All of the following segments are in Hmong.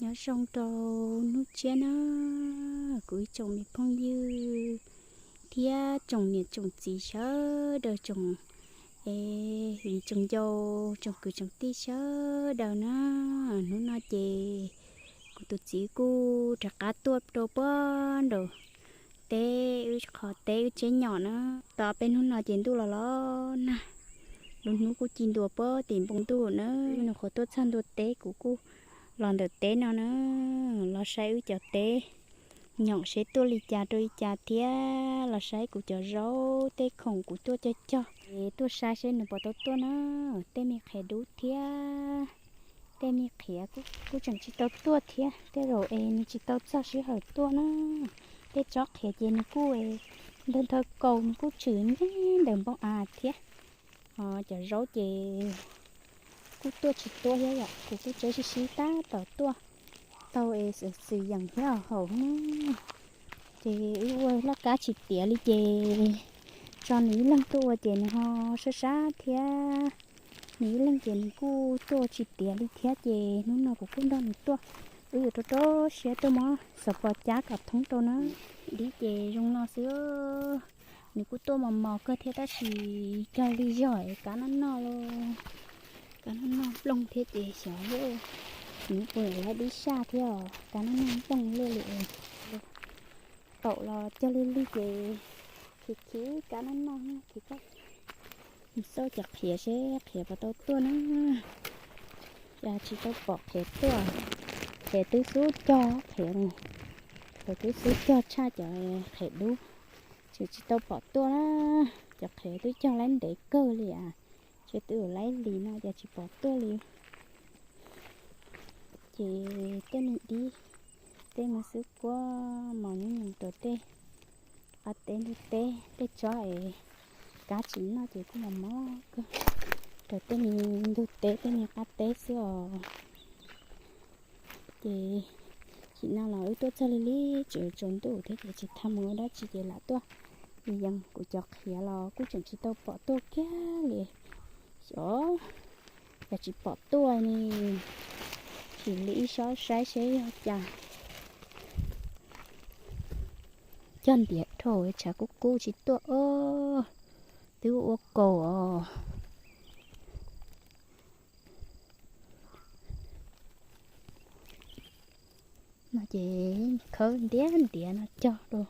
Nyob zoo rau hnub tshiab na, kuv ib tsoom me phooj ywg thiab tsoom niam tsoom txiv sawv daws, tsoom viv tsoom ncaus, tsoom kwv tsoom tij sawv daws na. Hnub no ces kuv tus txiv kuj rov qab tuaj rau puag nraum teb, wb qhov teb wb tsheb nyom na. Tau peb hnub no ces ntuj los los nag, lub hnub kuj ci ntua puag tim npoo ntuj na. Nws qhuav tuaj txog ntua teb, kuv kuj los ntawm teb no na, los saib wb cov teb nyom seb tuaj li cas rau li cas thiab los saib kuv cov zaub tej khoom kuv tuaj cog cog es tuaj saib seb nws puas tau tuaj na. Tej me qhiav dub thiab tej me qhiav kuj tseem tsis tau tuaj thiab, tej zaum es nws tsis tau txog sij hawm tuaj na. Tej tsob qhiav ces nws kuj nthaw nthaw kaus, nws kuj tshwm ntawm npoo av thiab. Cov zaub ces kuj tuaj tsis tuaj thiab yom, kuv kuj tseem sib sib tab tom tuaj tau es xwm yeem thiab haum na. Ces wb ua laj kab tsis tiav li ces tso nws ib leeg tuaj ua ces nws ho sab sab thiab. Nws ib leeg ces nws kuj tuaj tsis tiav li thiab ces hnub no kuv kuj nrog nws tuaj. Wb yuav rau rau siab tuaj muab xov pos cab kom thoob rau na. Dib ces zoo no xwb. Nws kuj tuaj mos mos kawg thiab tab sis cog li zog es kav noj noj los, kav noj noj nplooj thiab ces xyov nws puas laib dib saj thiab os, kav noj noj nplooj luaj li. Taum los cog li lig ces khiv khiv kav noj noj khiv koj. Xauj cov qhiav seb qhiav puas tau tuaj na. Cas tsis tau pom qhiav tuaj. Qhiav twb xub cog qhiav, qhiav twb xub cog tshaj cov qhiav dub, tseem tsis tau pom tuaj na. Cov qhiav twb cog laib ntev kawg li as, ces twb laib lig no cas tsis pom tuaj li. Ces tej me dib, tej me xwb kuab mos nyob nyoos rau tej qab teb ntug teb, tej tsob es kab tsis noj ces kuj mos mos kawg rau tej me ntug teb tej me qab teb xwb os. Ces sim no los wb tuaj txog li li tseem tsaus ntuj thiab ces tsis tau mus ua dab tsi ces lam tuaj. Vim yog kuv cov qhiav los kuj tseem tsis tau pom tuaj kiag li. Xyov, yog tsis pom tuaj ne, sim li ib sob saib seb yog cas. Cog ntiav dhau tshav kub kub tsis tuaj os. Twb ua kaus os. No ces khawb ntiav ntiav no cog rau.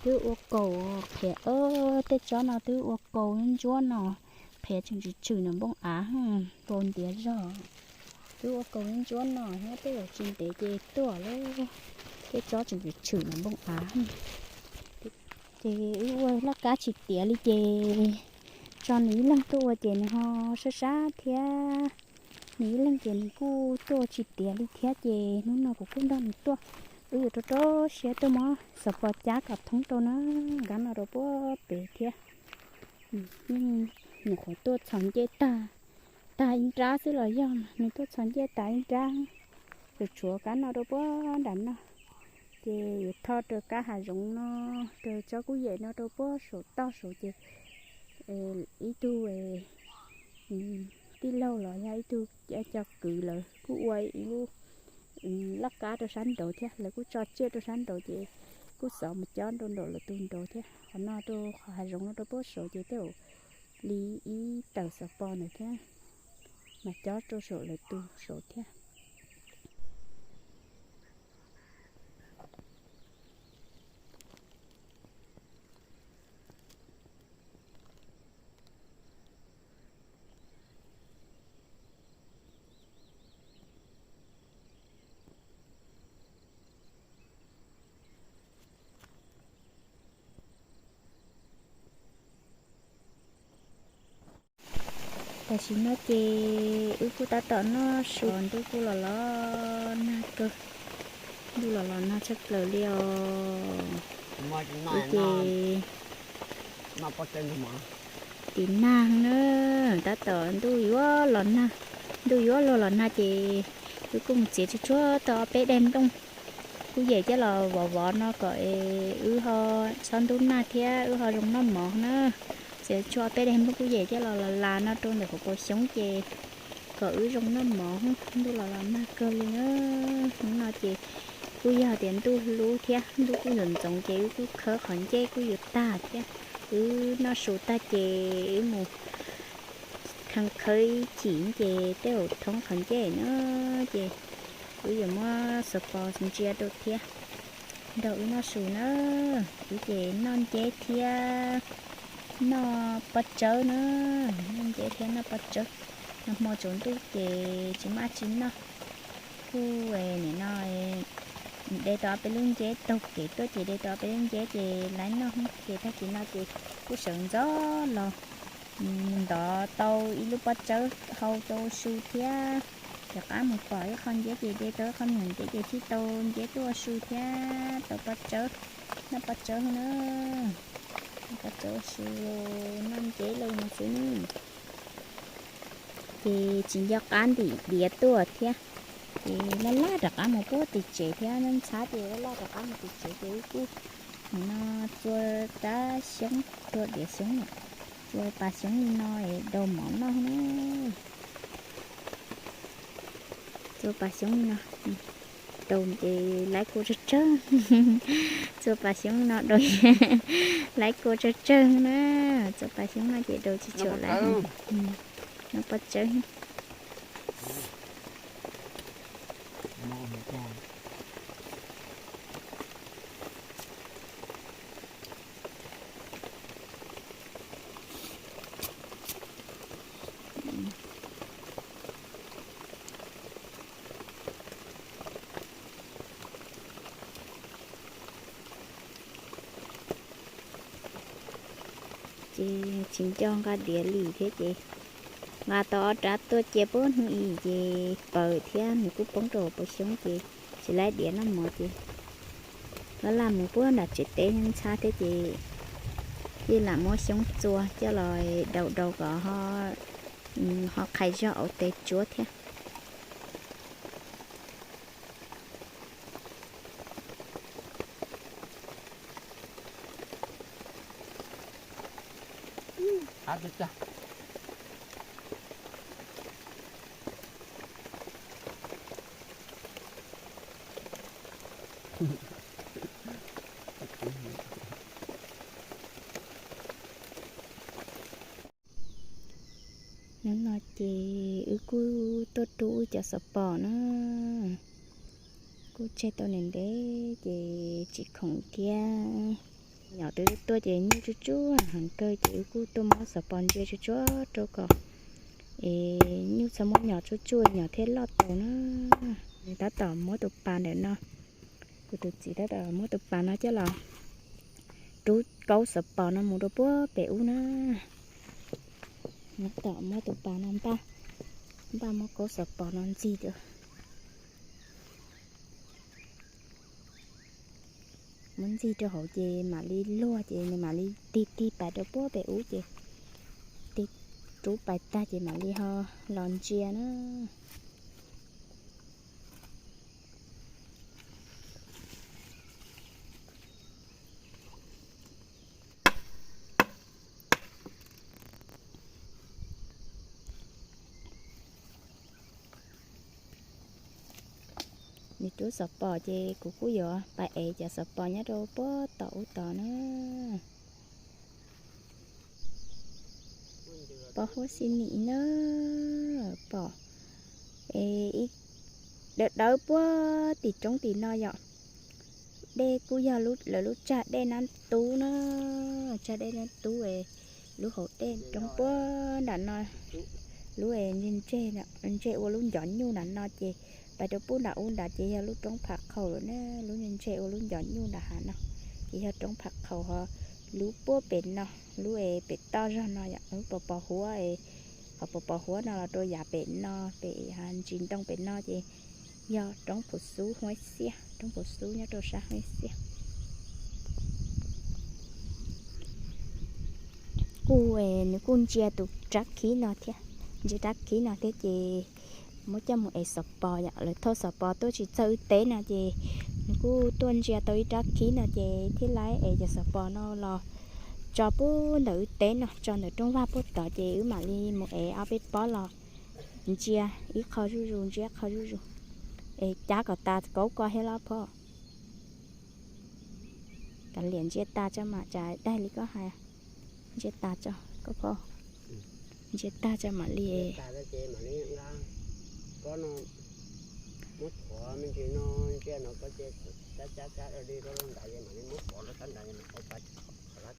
Twb ua kaus qhiav, tej tsob no twb ua kaus ntsuab no, qhiav tseem tsis tshwm nws npoo av, kaus ntiav zog. Twb ua kaus ntsuab no thiab tej zaum tsis ntev ces tuaj lawm, tej tsob tseem tsis tshwm nws npoo av. Ces wb ua laj kab tsis tiav li ces tso nws ib leeg tuaj ua ces nws ho sab sab thiab. Nws ib leeg ces nws kuj tuaj tsis tiav li thiab ces hnub no kuv kuj nrog nws tuaj. Wb yuav rau rau siab tuaj muab xov pos cab kom thoob rau na. Kab no rau puag pem thiab. Yeej nyuam qhuav tuaj txhos ncej tag, tag ib nrab xwb los yog nws tuaj txhos ncej tas ib nrab, tshuav tshuav kab no rau puag nram no. Ces yuav tho rau kab hav zoov no, rau tsob kub yem no rau puag saum toj saud ces ib tug tij laug los yog ib tug cov kwv lawv kuj ua ib lub laj kab rau sab nraud thiab, lawv kuj tso tsiaj rau sab nraud ces kuj xov mus cob rau nraum lawv tus nraud thiab. Qhov no rau qhov hav zoov no rau puag saud ces tej zaum li ib tawm xov pos ntawd thiab, mas cob rau saum lawv tus saud thiab. Tam sim no ces wb kuj tab tom noj su, ntuj kuj los los nag kawg, ntuj los los nag tshaj plaws li os. Wb ces tim nag na, tab tom ntuj yuav los nag, ntuj yuav luag los nag ces wb kuj mus txiav tsuag tsuag tau ob peb daim nplooj kub yem coj los vov vov no kom es wb ho txhob ntub nag thiab wb ho zoo noj mov na. Txiav tsuag ob peb daim nplooj kub yem coj los las las no rau ntawm qhov puas xyoob ces kom wb zoo noj mov, ntuj los los nag kawg li na. Hnub no ces kuj yog tias ntuj hlub thiab ntuj kuj yuav ntxoov ces wb kuj khawb qhov nceb kuj yuav tag thiab. Wb noj su tag ces wb mus khawb ib chim ces tej zaum thoob qhov nceb na, ces wb yuav muab xov pos ntsia rau thiab nrog wb noj su na. Wb ces noj nceb thiab noj pob tsawb na, noj nceb thiab noj pob tsawb. Nag hmo tsaus ntuj ces tsis muaj dab tsi noj, kuj nim no de tau ob peb lub nceb taug kev tuaj ces de tau ob peb lub nceb ces lawv noj ces tag kis no ces kuj sawv ntxov los ntov tau ib lub pob tsawb hau rau su thiab. Rov qab mus pom ib qho nceb ces de tau ib qho me nyuam nceb ces thiaj tau nceb tuaj ua su thiab tau pob tsawb, noj pob tsawb na. Noj pob tsawb ua su, noj nceb li no xwb ne. Ces tsis nco qab ntim diav tuaj thiab, ces laj laj rov qab mus puag tim tsev thiab, ntxhab ces laj laj rov qab mus tim tsev ces wb kuj nim no txua rab xyoob, txua diav xyoob, txua pas xyoob li no es daus mov noj na. Txua pas xyoob li no, daus ces lawv kua tsawg tsawg. Txua pas xyoob li no daus, lawv kua tsawg tsawg na. Txua pas xyoob no ces daus tsis tshua lawv. Noj pob tsawb. Ces tsis nco nqa diav li thiab ces nqa tau ob rab tuaj cia puag hnub i ces paws thiab nws kuj poob rau hauv paus xyoob ces tsis laib diav noj mov ces laj laj mus puag nram tsev teb ntxhab thiab ces yeej lam muab xyoob txua coj los daus daus kom ho qhais zog aus tes tsuav thiab. Hnub no ces wb kuj tuaj rub wb cov xov pos na, kuj tseg tau ntev ntev ces tsis khoom thiab. Nyom twb tuaj ces nyuj tsuaj tsuaj heev kawg ces wb kuj tuaj muab xov pos ntsia tsuaj tsuag rau kom es nyuj txhob muab nyom tsuaj tsuaj nyom thiaj loj tau na. Nws tab tom muab tus pas ntawm no, kuv tus txiv tab tom muab tus pas no coj los rub kaub xov pos no mus rau puag pem ub na. Tab tom muab tus pas no npaj, npaj muab kaub xov pos no ntxig rau, muab ntxig rau hauv ces mam li luag ces nws mam li tig tig pais rau puag pem ub ces tig rub pais tag ces mam li ho los ntsia na. Nws rub xov pos ces kuv kuj yuav pais ev cov xov pos nyob rau puag tom ub tod na. Pos huab xib nim na, pom es ib dawb dawb puag tim roob tim no yom. Dej kuj yog lawv lub tsag dej Nab Tub na, tsag dej Nab Tub es lub hauv dej roob puag nram no, lub es ntseg, ntseg ua lub ncov nyuj nram no ces pais rau puag nram ub nrad ces yog lub roob Phav Qhaus lawm na, lub ntseg ua lub ncov nyuj nram hav no ces yog roob Phav Qhaus ho lub puag pem no, lub es pem toj zog no yom, lub pos pos huab, qhov pos pos huab no los rau yav pem no pem ntsis ntoo pem no ces yog roob Phuv Xub Huaib Xiab, roob Phuv Xub nyob rau sab Huaib Xiab. Kuj nws kuj ntsia tus rab khib no thiab, ntsia rab khib no thiab ces muab coj mus ev xov pos yom, lawv thauj xov pos tuaj tsis txog wb teb no ces nws kuj tuaj ntsia tau ib rab khib no ces thiaj li ev cov xov pos no los tso puag ntawm wb teb no, tso ntawm rooj vag puag tod ces wb mam li mus ev ob peb pob los Ntsia ib qho zuj zus, ntsia ib qho zuj zus, es cab kom tas kauv ko thiab los phauj. Kav liam ntsia tas tso mam tsa daig li koj hais. Ntsia tas tso koj phauj, ntsia tag tso mam li. Muab thuav me ntsis no, ntsia no koj ces cab cab cab li koj lub nrad mam li muab thuav rau sab nrad ua pa tso.